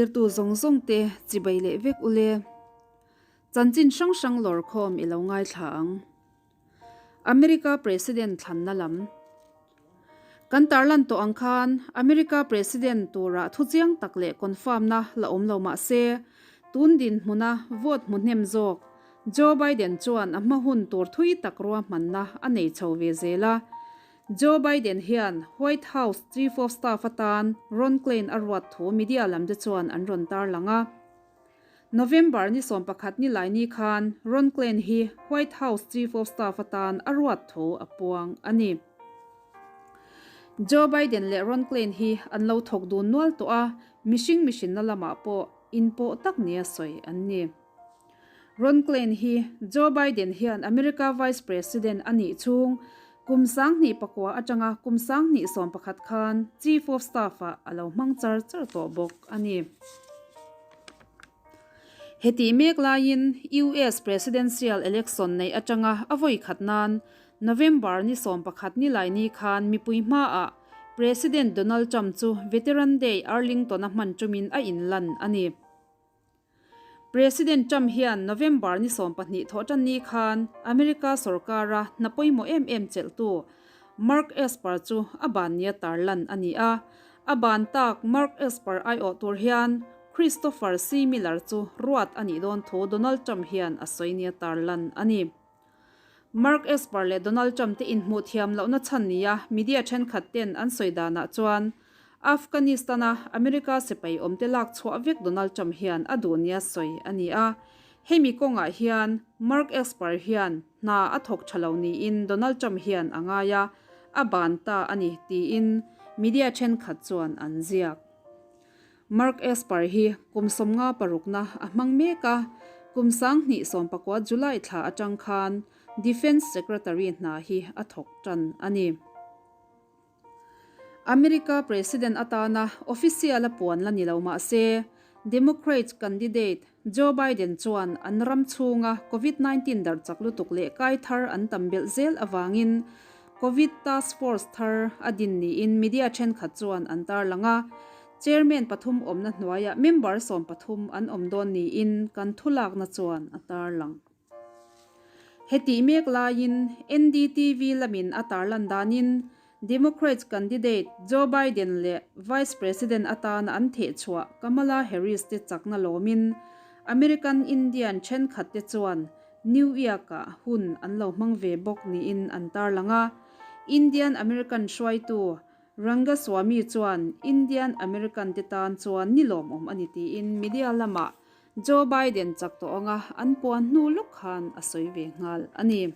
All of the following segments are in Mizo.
Thlirtu zawng zawng te chibai leh vek ule. Chanchin hrang hrang lawr khawm i lo ngaithla ang. America President thlanna lam. Kan tarlan tawh ang khan America President tura thuchiang tak leh confirm na la awm lo mah se, tun dinhmuna vote hmu hnem zawk Joe Biden chuan a hma hun tur thui tak ruahmanna a nei chho ve zel a. Joe Biden hian White House Chief of Staff atan Ron Klain a ruat thu media lam te chuan an rawn tarlang a. November ni 11 ni lai ni khan Ron Klain hi White House Chief of Staff atan a ruat thu a puang a ni. Joe Biden leh Ron Klain hi an lo thawk dun nual tawh a, mihring mihrinna lamah pawh inpawh tak nia sawi an ni. Ron Klain hi Joe Biden hian America Vice President a nih chhung kum 2009 atanga kum 2011 khan Chief of Staff-ah a lo hmang char char tawh bawk a ni. Hetih mek laiin US Presidential Election neih atanga a vawi khat nan November ni 11 ni lai ni khan mipui hmaah President Donald Trump chu Veteran Day Arlington-a hman tumin a inlan a ni. President Trump hian November ni 20 thawhtan ni khan America sorkara hna pawimawh em em chelhtu Mark Esper chu a ban nia tarlan a ni a. A ban tak Mark Esper aiawh tur hian Christopher C. Miller chu ruat a nih dawn thu Donald Trump hian a sawi nia tarlan a ni. Mark Esper leh Donald Trump te inhmuh thiam lohna chhan nia media thenkhat ten an sawi danah chuan Afghanistan-a America sipai awmte lak chhuah vek Donald Trump hian a duh nia sawi a ni a. Hemi kawngah hian Mark Esper hian hna a thawk tha lo niin Donald Trump hian a ngai a, a ban ta a ni tiin media thenkhat chuan an ziak. Mark Esper hi kum 56na a hmang mek a, kum 2019 July thla atang khan Defence Secretary hna hi a thawk tan a ni. America President atana official a puan la ni lo mah se, Democrats candidate Joe Biden chuan an ram chhunga Covid-19 darh chak lutuk leh kai thar an tam belh zel avangin Covid Task Force thar a din niin media thenkhat chuan an tarlang a. Chairman pathum awmna hnuaiah member 13 an awm dawn niin kan thulakna chuan a tarlang. Hetih mek laiin NDTV lamin a tarlan danin Democrats candidate Joe Biden leh Vice President atana an thehchhuah Kamala Harris te chakna lawmin American Indian thenkhat te chuan New York-ah hun an lo hmang ve bawk niin an tarlang a. Indian American hruaitu Rangaswamy chuan Indian American te tan chuan ni lawmawm a ni tiin media lamah Joe Biden chak tawh anga an puan hnu lawk khan a sawi ve nghal a ni.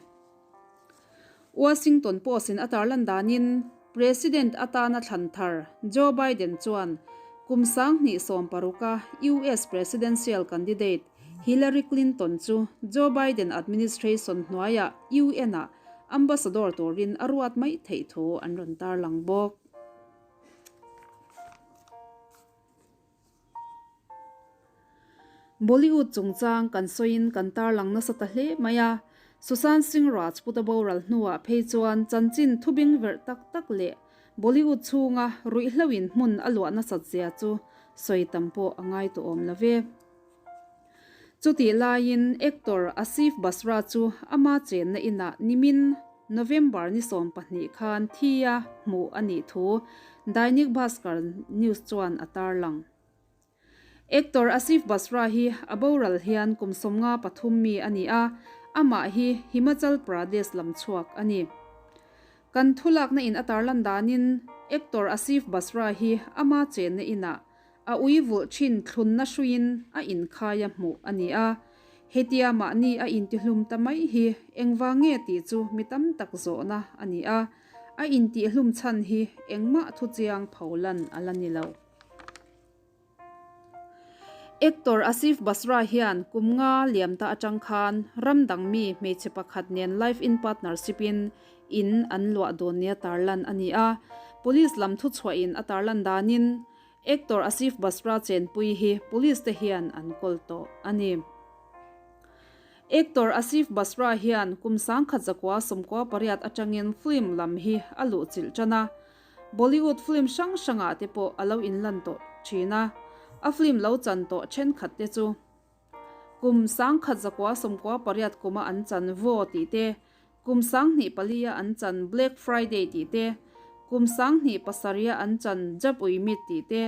Washington Post-in a tarlan danin President atana thlan thar Joe Biden chuan kum 2016-a US presidential candidate Hillary Clinton chu Joe Biden administration hnuaiah UN-ah ambassador turin a ruat mai theih thu an rawn tarlang bawk. Bollywood chungchang kan sawiin kan tarlang nasa ta hle mai a, Sushant Singh Rajput a boral hnuah phei chuan chanchin thubing verh tak tak leh Bollywood chhunga ruihhloin hmun a luah nasat zia chu sawi tam pawh a ngai tawh awm lo ve. Chutih laiin actor Asif Basra chu ama chenna inah nimin November ni 12 khan thia hmuh a nih thu Dainik Bhaskar News chuan a tarlang. Actor Asif Basra hi a boral hian kum 53 mi a ni a, amah hi Himachal Pradesh lam chhuak a ni. Kan thulakna in a tarlan danin actor Asif Basra hi ama chenna inah a ui vulh thin thlunna hruiin a inkhai a hmuh a ni a. Hetia mahni a intihlum ta mai hi engvang nge tih chu mi tam tak zawhna a ni a, a intihlum chhan hi engmah thu chiang pholan a la ni lo. Actor Asif Basra hian kum nga liam ta atang khan ram dang mi hmeichhe pakhat nen live in partnership in in an luah dawn nia tarlan a ni a. Police lam thu chhuahin a tarlan danin Actor Asif Basra chenpui hi police te hian an kawl tawh a ni. Actor Asif Basra hian kum 1998 atangin film lam hi a luh chilh tan a. Bollywood film hrang hrangah te pawh a lo inlan tawh thin a. A film lo chan tawh thenkhat te chu kum 1998 kuma an chan Vo tih te, kum 2004 a an chan Black Friday tih te, kum 2007 a an chan Jab We Meet tih te,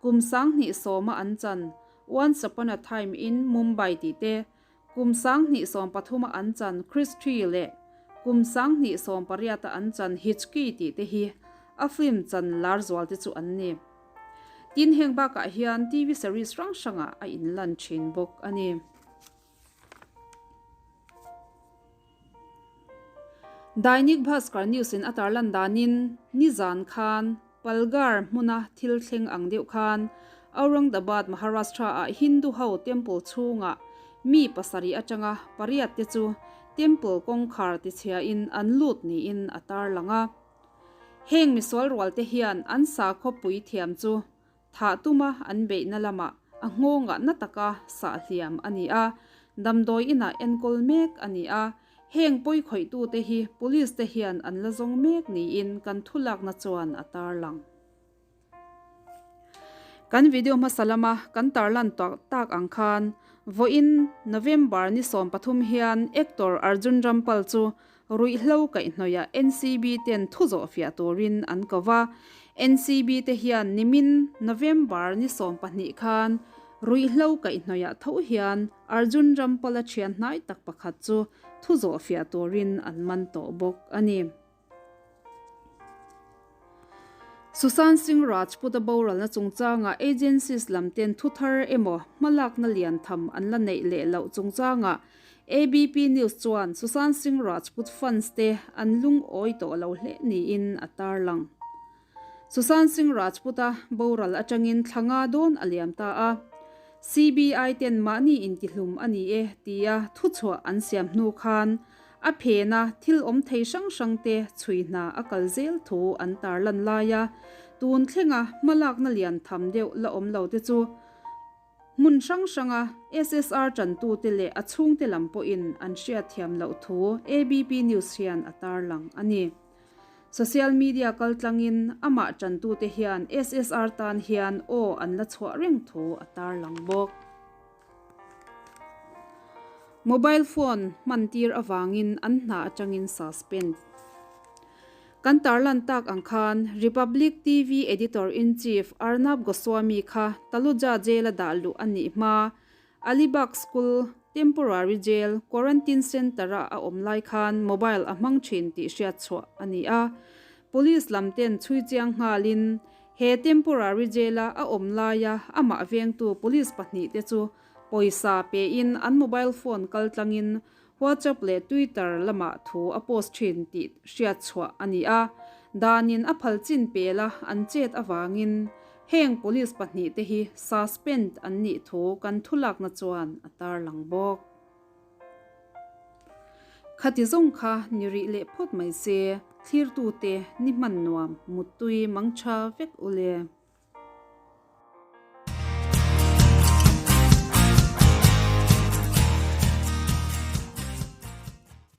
kum 2010 a an chan Once Upon a Time in Mumbai tih te, Kum 2013 a an chan Kristri leh kum 2018 a an chan Hichki tih te hi a film chan lar zual te chu an ni. Tin, heng bakah hian TV series hrang hrangah a inlan thin bawk a ni. Dainik Bhaskar News in a tarlan danin nizan khan Palghar hmuna thil thleng ang deuh khan Aurangabad, Maharashtra ah Hindu ho temple chhungah mi pasarih atanga pariat te chu temple kawngkhar tichhia in an lut niin a tarlang a. Heng misual rual te hian an sakhaw puithiam chu Thah tuma an beihna lamah a nghawngah na taka sah hliam a ni a, damdawi inah enkawl mek a ni a, heng pawi khawihtute hi police te hian an la zawng mek niin kan thulakna chuan a tarlang. Kan video hmasa lama kan tarlan tak ang khan vawiin November ni 13 hian actor Arjun Rampal chu Ruihhlo kaihhnawihah NCB ten thu zawh fiah turin an ko va. NCB te hian nimin November ni 12 khan ruihhlo kaihhnawihah tho hian Arjun Rampala thian hnai tak pakhat chu thu zawh fiah turin an man tawh bawk a ni. Sushant Singh Rajput-a boralna chungchangah agencies lam ten thu thar emaw hmalakna lian tham an la neih leh loh chungchangah ABP News chuan Sushant Singh Rajput fans te an lungawi tawh lo hle niin a tarlang. Sushant Singh Rajput-a boral atangin thla nga dawn a liam ta a, CBI ten mahni intihlum a ni e tia thuchhuah an siam hnu khan a phena thil awm thei hrang hrang te chhui hna a kal zel thu an tarlan lai a, tun thlenga hmalakna lian tham deuh la awm lo te chu Hmun hrang hranga SSR tantute leh a chhungte lam pawhin an hriatthiam loh thu ABP News hian a tarlang a ni. Social media kaltlangin amah tantute hian SSR tan hian aw an la chhuah reng thu a tarlang bawk. Mobile phone hmantir avangin an hna atangin suspend. Kan tarlan tak ang khan Republic TV Editor-in-Chief Arnab Goswami kha Taluja Jail-a dah luh a nih hma, Alibag School Temporary Jail Quarantine Centre-a a awm lai khan mobile a hmang thin tih hriat chhuah a ni a. Police lam ten chhui chiang nghalin he Temporary Jail-a a awm laia amah vengtu police pahnihte chu pawisa pein an mobile phone kaltlangin WhatsApp leh Twitter lamah thu a post thin tih hriat chhuah a ni a, danin a phal chin pela an chet avangin heng police pahnihte hi suspend an nih thu kan thulakna chuan a tarlang bawk. Khati zawng kha ni rih leh phawt mai se, thlirtute ni hman nuam, muttui mangtha vek u le.